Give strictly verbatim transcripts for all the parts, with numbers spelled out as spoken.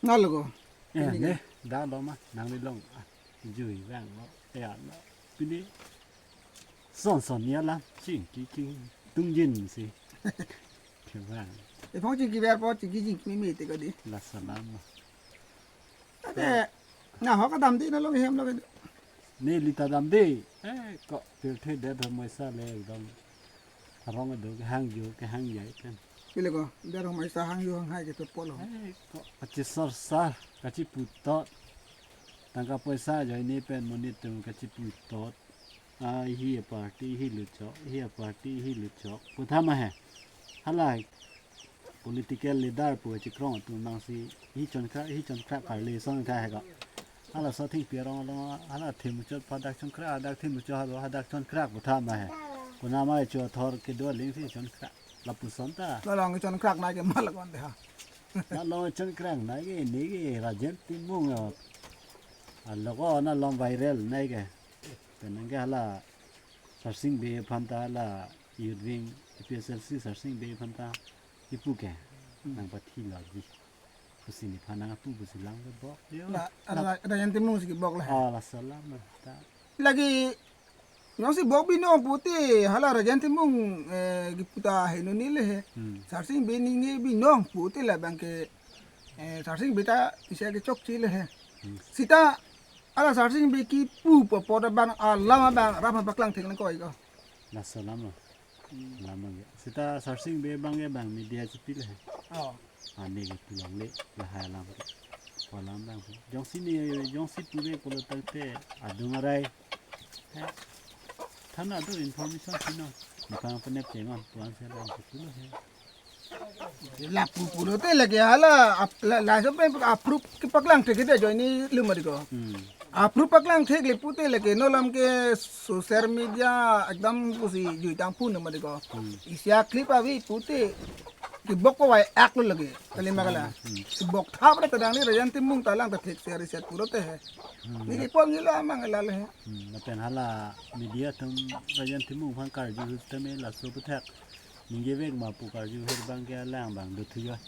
Nalo ko. Eh, ne, da lo ma, nang ni long. Ah, jui vang lo. Ya lo. Pini son son ya la, chingki ching tungjin si. Kevang. E phong chingki ver po, chingki chingki mimi te ko di. Laso alam ma. Ate, na ho kadam di na long hem lo. Ne lita dam di. Eh, ko pirthe det ho moisa le dam. Arong do kehang jo kehang jai pen. Pile ko, der ho moisa hang jo hang hai ke to polo. Eh, ko kachisorsar, kachiputot. Tangka poisa ajoine pen monit atum kachiputot. Ah, hi party, hi luchok, hi party, hi luchok. Puthama he. Hala political leader pu chikrong atum nangsi hi chonkhra, hi chonkhra karle son kha he ko. Hala so thing pi arong along, hala thim chot padak chonkhra, hadak thim chot halo, hadak chonkhra puthama he. Kunama cho thor kedo ling si chonkhra. Lapuson ta. La long chonkhra nai ke mal kon de ha. La long chonkhra nai ke ne ke Rajen Timung ya. Aloko na long viral nai ke. Penang ke hala Sarsing Bey aphan ta hala Youth Wing A P S L C Sarsing Bey aphan ta ipu ke. Hmm. Nang pathi lagi. Pusi nephan nang apu pusi lang ke bok. Yo. La, la, Rajen Timung si bok la. Ah, laso alam ta. Lagi, jongsi bok binong pute, hala Rajen Timung, eh, kipu ta henoni le he. Hmm. Sarsing Bey ninge binong pute labang ke, eh, Sarsing Bey ta isi ke chokche le he. Hmm. Sita, hala Sarsing Bey kipu po po ta bang, alam abang, ram paklang thek nang koi ko. Laso alam lo. Hmm. Alam abang ya. Sita Sarsing Bey abang ya bang media chipi le he. Oh. Ane ke pulang le, lahai alam ke. Pu alam abang. Jongsi ne, jongsi puve pulo tangte adung arai. Than adung information sino. Nephan penep chengon, puan se alam ke pulo he. Lapu pulote lagi hala, ap-, la, la so pen approve kepaklang thek kita ajoine lum mari ko. Hmm. Approve paklang thek le pute lagi no lam ke social media ekdam pusi juitang pun mari ko. Hmm. Isya clip avi pute kibok ko vai ak lo lagi. Kali magala. Hmm. Kibok thap ra tadang ni Rajen Timung ta lang ta thek se reset pulote he. Hmm. Ne kipon ni lo amang la le he. Hmm. Lapen hala media atum Rajen Timung aphan karju tame laso puthak. Ningje vek ma pu karju her abang ke alang abang do thuya.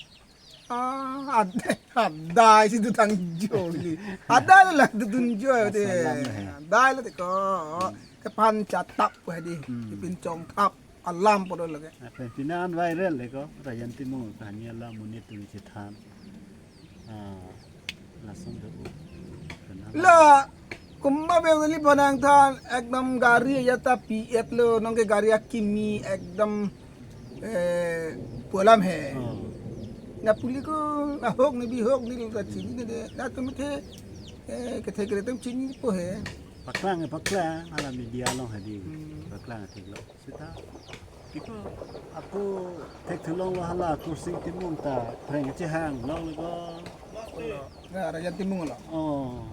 Ah, ad-, adai si dutang jo ni. Adai la dutun jo de. Laso alam he. Adai la de ko. Kephan chatap ko di. Hmm. Kepin chongthap alam po do lagi. Apa pina an viral le ko. Rajen Timung kahani alam monit atum chethan. Ah, lason do. La, kumba be neli bonang than ekdam gari ya ta P F lo nong ke gari akimi ekdam, eh, pu alam he. Oh. Na puli ko ahok ni bihok ni ta chini ne de. Na tum the, eh, kethe kere tum chini po he. Paklang paklang hala media along hadi. Hmm. Paklang thek lo. Sita. Kiko ako thek thulong lo hala Kursing Timung ta phreng chehang lo ko. Ya, Rajen Timung lo. Oh.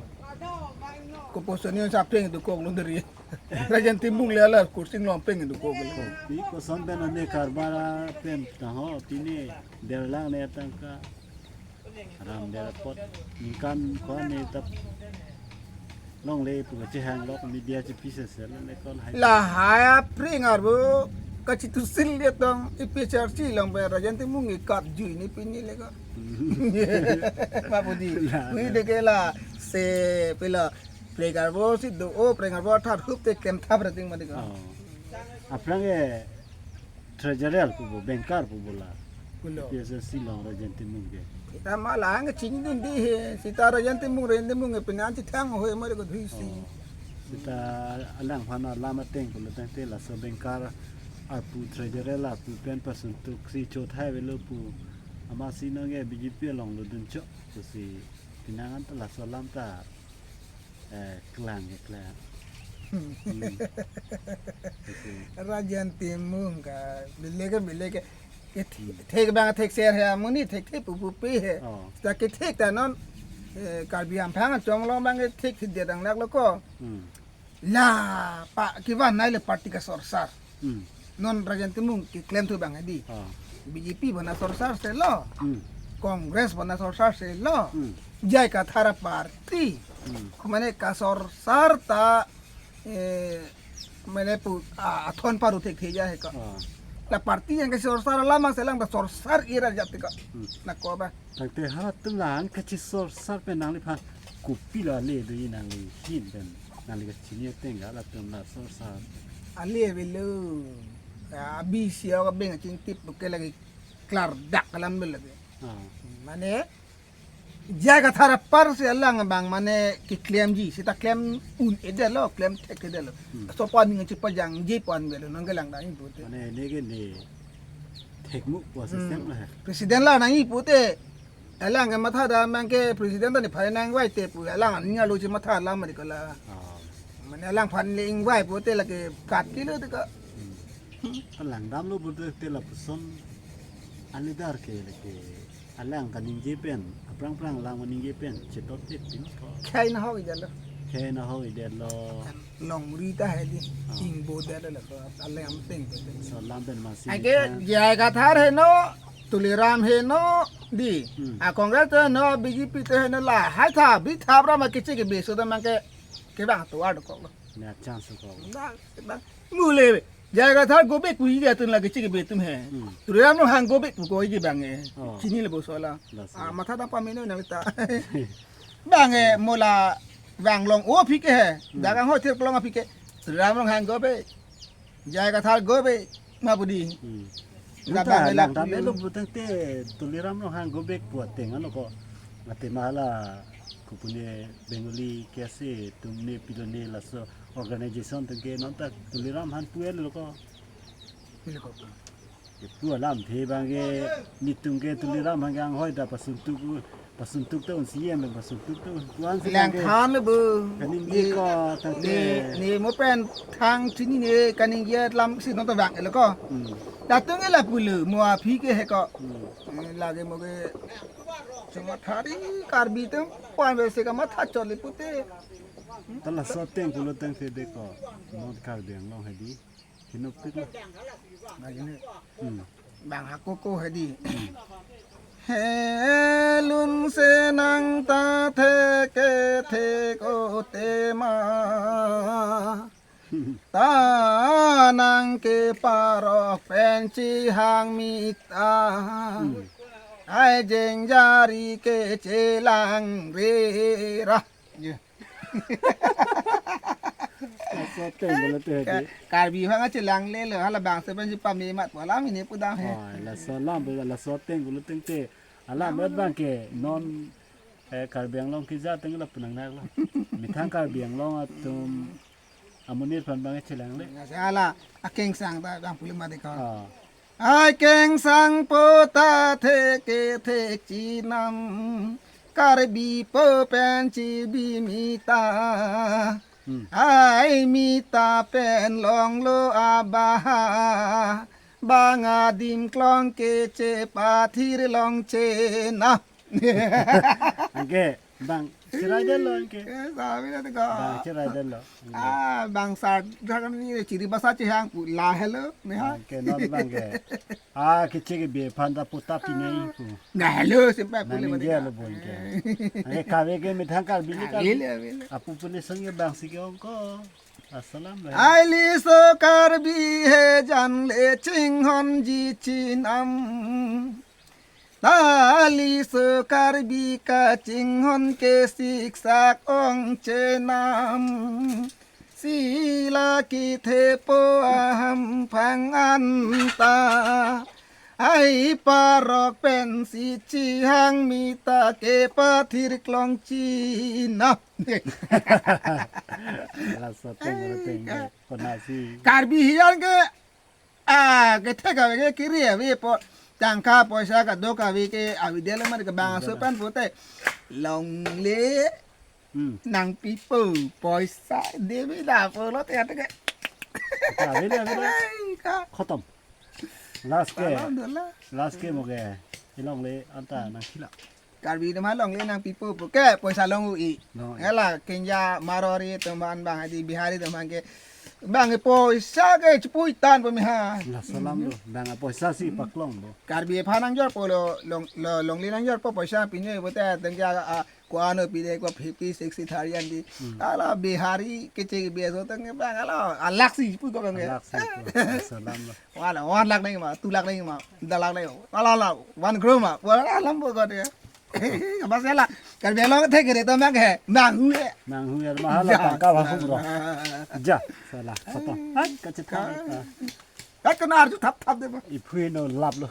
Ko poso ni sa phreng do kok lo dari. Rajen Timung le hala Kursing lo phreng do kok lo. Pi koson pen ane karbar pen ta ho pine derlang ne tangka. Ram der apot ningkan ko ne tap longle pu chehang lok media chipi se se le kon hai. Lahai aphreng arvo kachitusil le tong A P H L C along pen Rajen Timung ikat jui ni pini le ko. Hmm. Ma pudi. La, wi la. De ke la se pela phreng arvo si do o phreng arvo thar hup te klem thap rating ma de ko. Oh. Aphrang e treasurer pu bo, banker pu bo la. Kulo. P S S C along Rajen Timung ke. Kita malang chini dun di he. Sita Rajen Timung, Rajen Timung e pini an chithang ho e mari ko dhui si. Oh. Sita alang aphan alam ateng pulo tangte laso banker apu treasurer apu pen pasun tuk si chothai velo pu. Amatsi nonke B J P along lo dunchok pusi pini an ta laso alam ta. Eh, klang, eh, klang. Hmm. Rajen Timung ke, bile ke, bile ke, ke thi-, thek bang thekser he, amonit thekthe pupupe he. Oh. Sita kethek ta non, eh, Karbi Anglong chong along bang kethek thi dia dang lak lo ko. Hmm. La, pa, kevan nai le party kasorsar. Hmm. Non Rajen Timung keklem thu bang hedi. Ah. B J P bona sorsar se lo. Hmm. Congress bona sorsar se lo. Hmm. J I Kathar aparty. Hmm. Mane kasorsar ta, eh, mane pu, a, athon paru thekthe ja he ka. Ah. Party yang kachisorsar alam mang selang ta sorsar ira jat ka. Hmm. Nako ba. Tangte halatum lang kachisorsar pen nangliphan kopilo ale do nangli hin pen nangli kachini ateng halatum la sorsar. Ale avelo. Ya, abi sio ka beng chingtip buke lagi klardak alam do lagi. Ah. Mane J I Kathar apar si alang abang mane keklemji, seta klem un-edetlo, klem thek-edetlo. Hmm. Sopan ning chipajangji pon avelo, nangkelang dang pute. Mane neke ne thekmu pu asystem Hmm. la he. President la nangji pute. Alang ke matha dam abang ke president ta ne phai nangvai te pu, alang aning alo chimatha alam mari kola. Ah. Mane alangphan le ingvai pute lake kat kilo te ka. Hmm. Alang damlo pute te lapuson alidar ke lake alang kaningje pen, aphrang phrang alang kaningje pen, chetop te pin ko. Khei na ho idalo. Khei na ho idalo. Longri ta hedi, Ah. ingbo detlo ko, alang am teng ko. So alam pen masi Ake ni J I Kathar heno, Tuliram heno, di. Hmm. A Congress te heno, B J P te heno lahai tha, bi tha bra ma kichi ke beso da mang ke, ke bang to ado ko. Ne chance ko. Bang, bang. Mule, J I Kathar go back pu iji atun lagi chike betum he. Hmm. Tuliram Ronghang go back pu ko iji bang e. Oh. Chini le boso la. Lasi. Ah, matha ta pameno nang ta. Bang e mola bang long o aphi ke he. Hmm. Dagang hotel klong aphi ke. Tuliram Ronghang go back. J I Kathar go back. Ma budi. Hmm. Labang Nonta la lang dam puli. Elo putangte Tuliram Ronghang go back pu ateng ano ko. Mate mahala kupune Bengali ke ase tum ne pilo ne laso organization atum ke nonta Tuliram aphan pu elo ko. Pilo ko. Pu alam the bang ke nitum ke Tuliram aphan ke anghoi ta pasuntuk pasuntuk ta un C M pasuntuk ta un puan si Lang bang ke. Than le bu. Kaningje Ni, ko tangte. ni, ni mo pen thang chini ne kaningje lam si nonta bang elo ko. Hmm. Datung ela pulu mo aphi ke he ko. Hmm. Eh, lage mo ke Chuma thari Karbi atum puan besi kamatha chole pute. Ta laso ateng pulo tangte de ko. North Karbi Anglong hedi. Kinopik lo. Lagi ni. Hmm. Bang hako ko hedi. Helun senang ta theke thek o tema. Ta nang ke parok pen chihang mita. Hmm. Ai jengjari ke chelang rera. Ye. Laso ateng pulo te Ka-, hedi. Karbi aphan chelang lelo, hala bang se pen si pame mat pu alam ini pudam he. Oh, laso alam, laso ateng pulo tangte. Alam mat bang ke non, eh, Karbi Anglong kija ateng lapu nang nak lo. Methang Karbi Anglong atum amonit aphan bang chelang le. Nasi hala akengsang ta bang puli mati ko. Ah. Akengsang po ta theke thek chinam. Karbi po pen chibi mita. Hmm. Ai mita pen longlo abaha. Bang adim klong ke chepathir long chenam. Anke, bang, chirai detlo anke. Eh, sabi na tiko. Bang, chirai detlo. Ah, bang sa, dragon ni chiri basa chihang pu lahelo, ne ha. Anke, non bang ke. Ah, kiche ke be phan ta puta pinai pu. Lahelo, simpai pule Nang mati dia ka. Lo bon ke. Anke, kave ke methang Karbi ni Kave Karbi. Le, kave le. Apu pule song ye bang si ke ong ko. Assalam le. Ai liso Karbi he jan le chinghon ji chinam. Ta liso Karbi kachinghon ke siksak ong chenam. Sila kithepo ahamphang anta. Ai parok pensi chihang mita kepathir klong chinam. Laso ateng, Ai, ateng ka- ke. Konasi. Karbi hian ke, ah, kethek ave ke kiri ave po. Tangka poisa kadokave ke avedetlo mati ke bangso pen pute. Longle Hmm. nangpipo poisa devi da pulo te ate ke. Avedetlo, avedetlo. Ai, ka. Khotom. Last ke. Alhamdulillah. Last ke mo ke. Ilongle anta nangkhila. Karbi atum alongle nangpipo pu ke poisa long-o-i. No, ya. Hala kengja Marwari atum an bang hedi Bihari atum an ke Bang e poisa ke chepui tan po mi ha. Laso alam lo. Bang a poisa si paklong bo. Karbi aphan nangjor po lo long lo longle nangjor po poisa pine bote tengke a kuano pide ko fifty sixty thirty an di. Ala Bihari kechek biaso tengke bang ala alak si chepui ko bang e. Alak si ko. Laso alam lo. Wala one lakh nangma, two lakh nangma, da lakh nangma. Ala la one crore ma. Wala alam po ko de. Kapas la. Karbi Anglong thek kere to mang he. Mang hu he. Nang hu yar mahala tangka ba hum ro. Ja, sala. Foto. Hai kachet ka. Hai kena arju thap thap de ba. Iphui no lap lo.